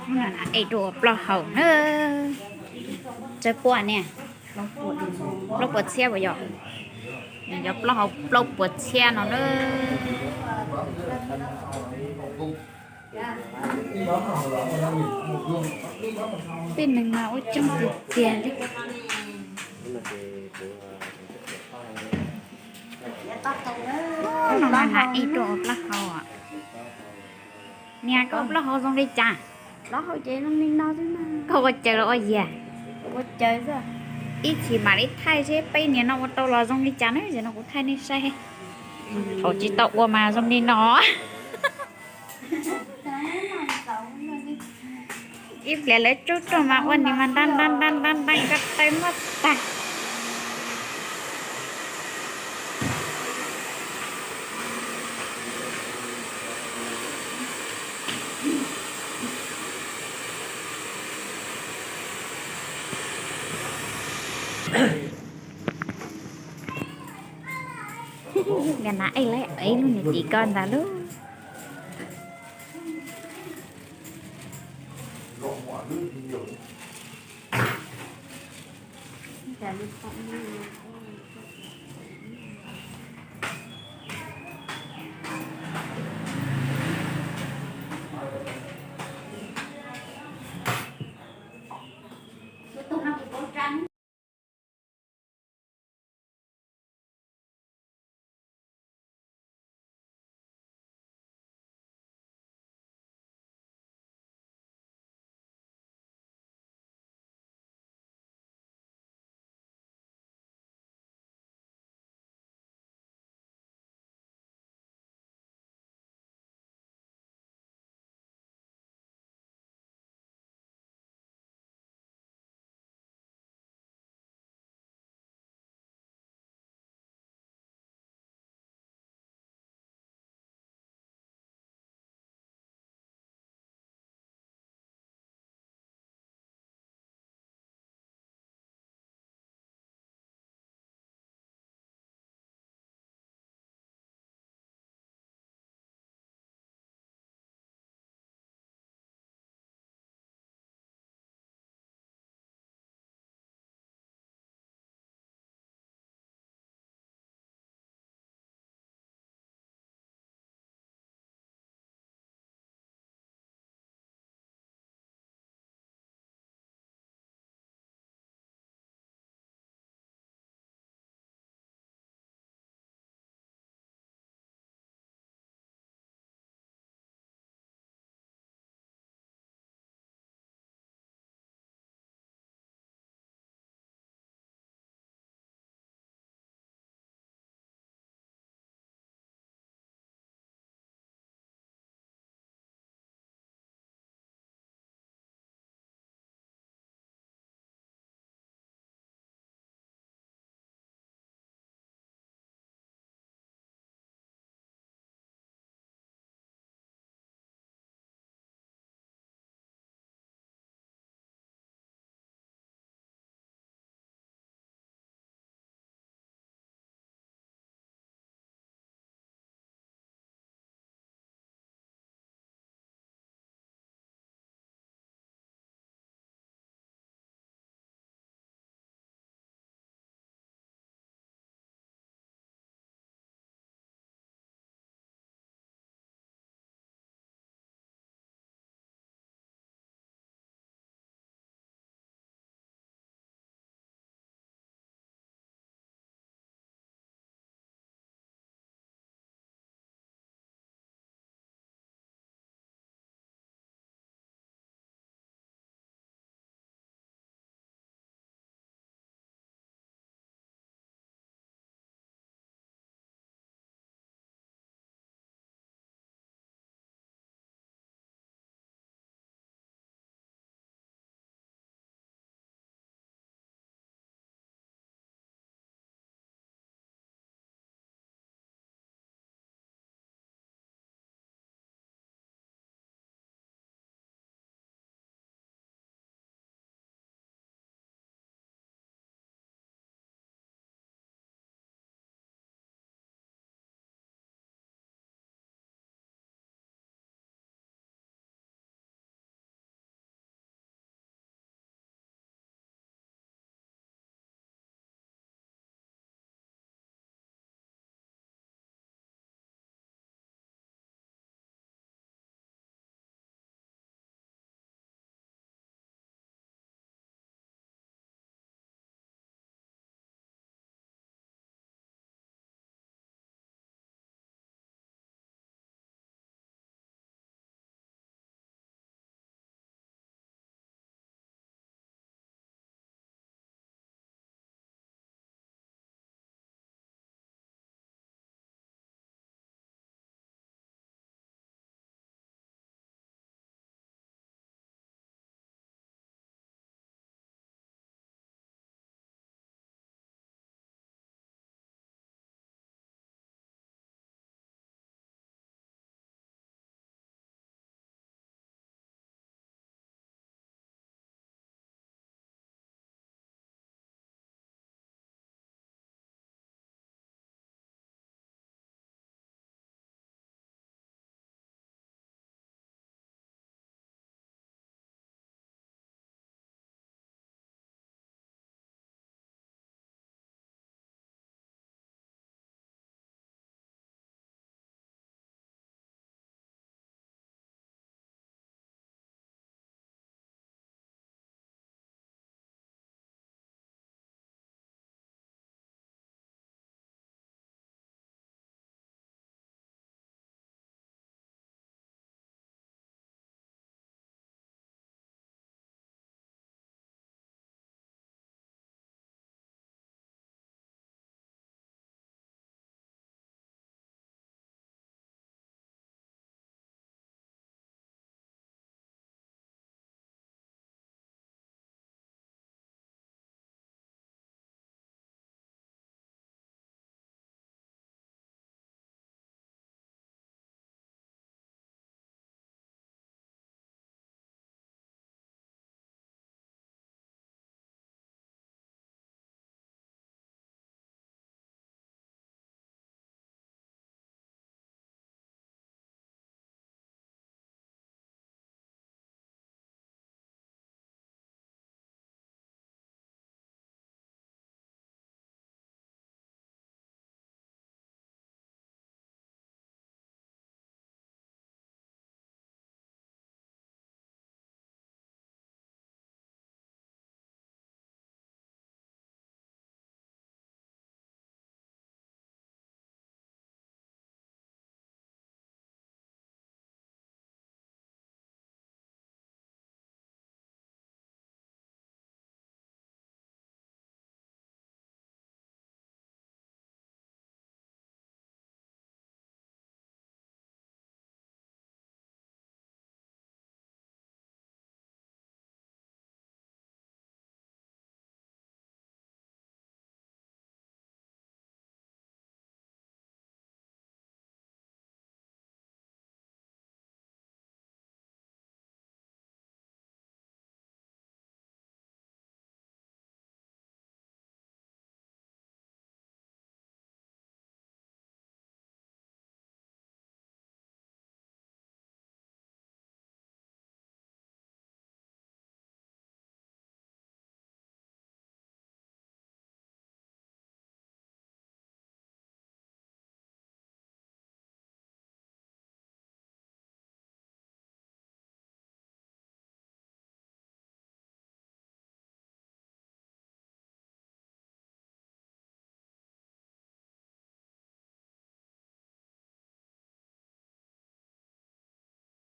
Es rau plaub hau na. Tsawg puas niam? Plaub puas txhiab puas yog? Yog plaub hau plaub puas txhiab no na. Tej neeg mas ua tseeb tiag tiag li. No mas hnav ib rau plaub hau. Niam, koj plaub hau zoo li cas? Koj ua caws los ua yias? Ib chim mam li thaij seb peb niam no ua tau los zoo li cas na, no kuv thaij nej saib. Thaum tsis tau ua mas zoo li no. Ib pliag lawv tsub rau mas ua nim mas ntab ntab ntab ntab ntab ko taw muaj tag. Nkag na ej lawm, ib lub niam txiv ko ntag lauj.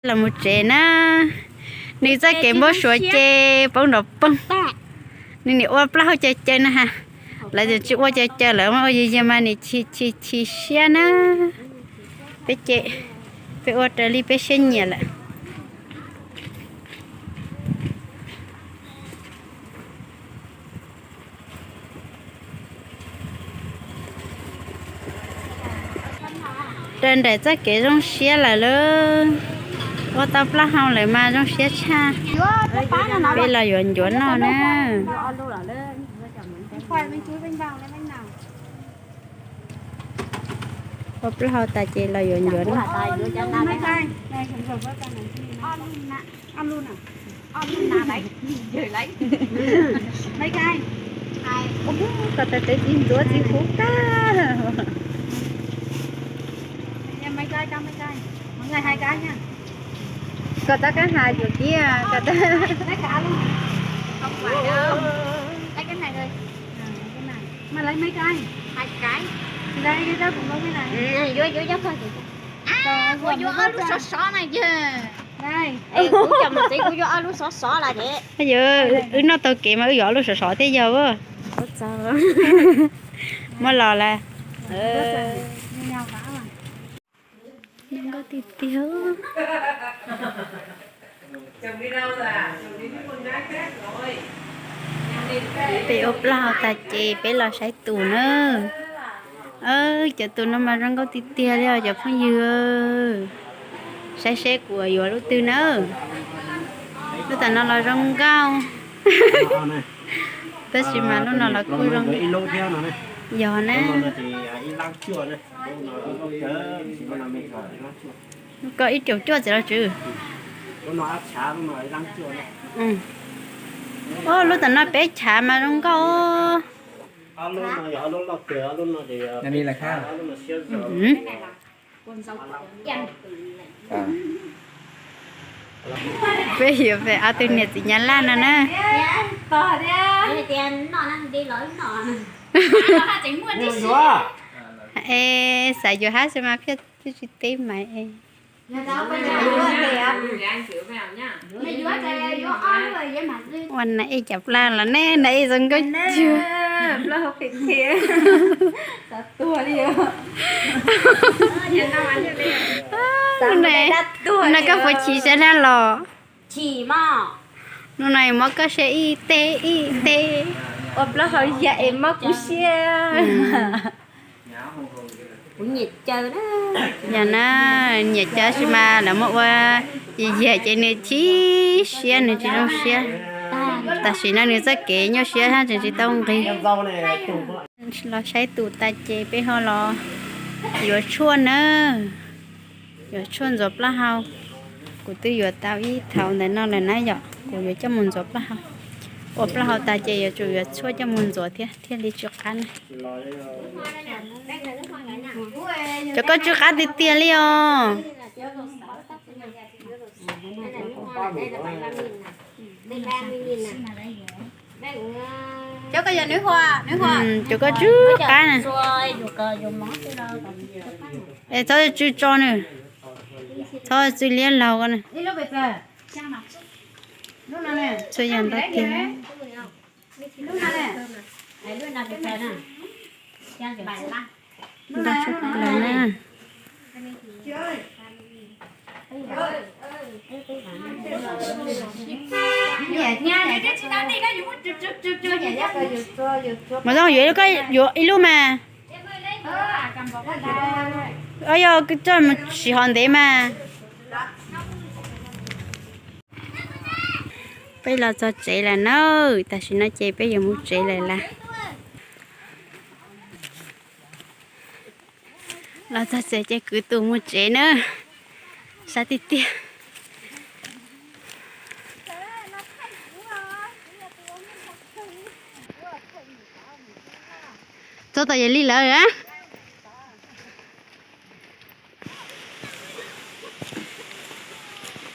Los mus tsev na, nws txoj kev npau suav ces poob nrov poog. Nws nim ua plaub hau caws caws na ha, lawv tsis ua caws caws, lawv ua yag yag mas nws chim chim chim siab na. Peb ces peb ua raws li peb siab nyiam lawm. Raws nraim txoj kev zoo siab lawm lauj. Ua tau plaub hau lawm mas zoo siab tshaj. Peb los yuav ncuav noj na. Ua plaub hau tas ces los yuav ncuav noj. Koj tas tsev txiv ntxuav txiv huv tag. Koj tab kab has yuav tiag koj tab. Yuav, yuav ob lub sov sov na yawg. Kuv cov mus txiv kuv yuav ob lub sov sov los ces. Yawg, wb noj tau kev mas wb yuav ob lub sov sov thiab yawg. Muab los lawm. Zoo nkauj tiag tiag. Peb ua plaub hau tas ces peb los saib tus na. Cov tus no mas zoo nkauj tiag tiag li os cov phooj ywg. Saib seb kuv yuav lub twg na. Lub tam no los zoo nkauj. Tab sis mas lub no los kuj zoo. Yog na. Koj ib caum cuaj txim los tswv. Lub tam no peb chav mas zoo nkauj. Peb yuav pem ob tug niam txiv Nyab Laj no na. Es xav yuav hab xwb mas phiaj twb tsis teb mas es. Ua na ej cav plab los ne, na ej zoo nkauj cuag. Hnub no koj puas chim sab nab los? Hnub no muab koj saib ib teg ib teg. Ua plaub hau yag es mob kuv siab. Yog na, nyiam cov si mas lawv muab ua yag ces nws chim siab nws tsis zoo siab. Tam sim no nws txoj kev nyuaj siab hab tseem tsis tau nqig. Los saib tus tas ces peb ho los yuav tshuaj na. Yuav tshuaj ntxuav plaub hau. Kuv twb yuav tau ib thaum ntawm no lawm na yom, kuv yuav coj mus ntxuav plaub hau. Ua plaub hau tas ces yuav tsum yuav tshuaj coj mus ntxuav thiab thiaj li tsw qab na. Cov koj tsw qab tiag tiag li os. Cov koj tsw qab na. Es txhob tsw tso nws, txhob tsw liab laug ko na. Txhua yog ntau tiag. Ntau tshaj plaws na. Mas zoo yuav, yuav ib lub mas. Yog koj mus tsis hov ntev mas. Peb los txog tsev lawm na, tam sim no ces peb yuav mus tsev lawm las. Los txog tsev ces kwv tus mus tsev na, sab tiag tiag. Txog tom Yam Lis lawm.